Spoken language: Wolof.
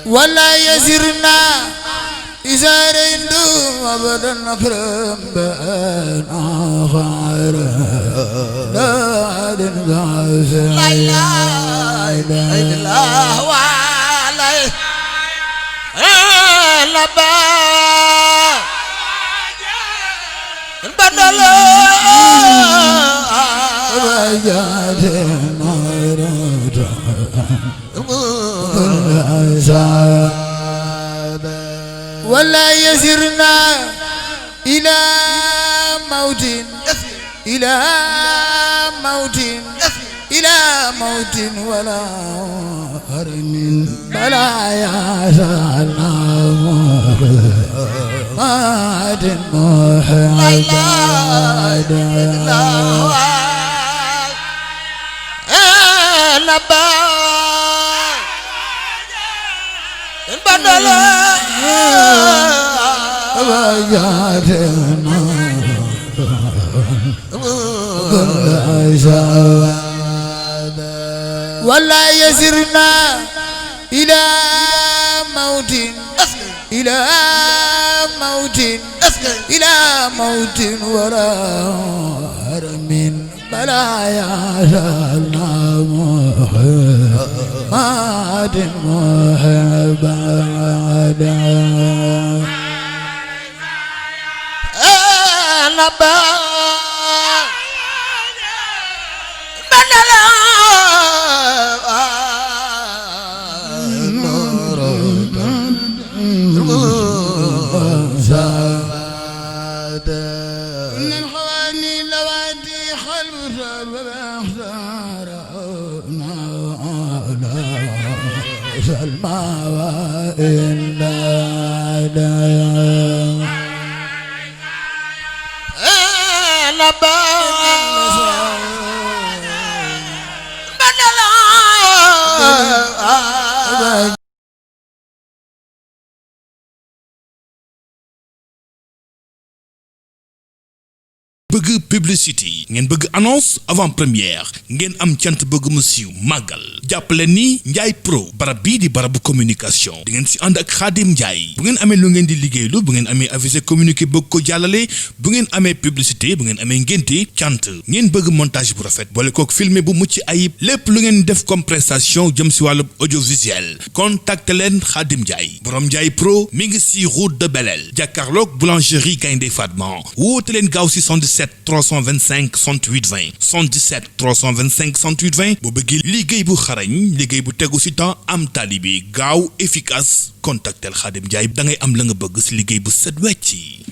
ولا يسرنا إذا رندوا أبدا أكرم بأن آخر لا دنقاس لا إله إلا الله وعليه لبا بدل وجاد مرد ولا يسرنا إلى موت إلى موت إلى موت ولا هرم بلا يا سلام مات محمد نبا بدل وجاتنا ولا يسرنا إلى موت إلى موت إلى موت ولا هرم بلا يا محمد محبا bëgg publicité ngeen bëgg annonce avant première ngeen am cant bëgg mu siiw màggal jàppale ni Ndiaye Pro barab bii di barabu communication di ngeen si ànd ak Khadim Ndiaye bu ngeen amee lu ngeen di liggéeylu bu ngeen amee avisé communiqué bëgg ko jàllale bu ngeen amee publicité bu ngeen amee ngénte cant ngeen bëgg montage bu rafet boole kook filmé bu mucc ayib lépp lu ngeen def comme prestation jëm si wàllu audiovisuel contacte leen Khadim Ndiaye borom Ndiaye Pro mi ngi si route de Belel jàkkaarloog boulangerie Gaynde Fatma woote leen gaaw si 77 325 68 20 77 325 68 20 boo bëggee liggéey bu xarañ liggéey bu tegu si temps am talibi gaaw efficace contactel Khadim Ndiaye da ngay am la nga bëgg si liggéey bu set wecc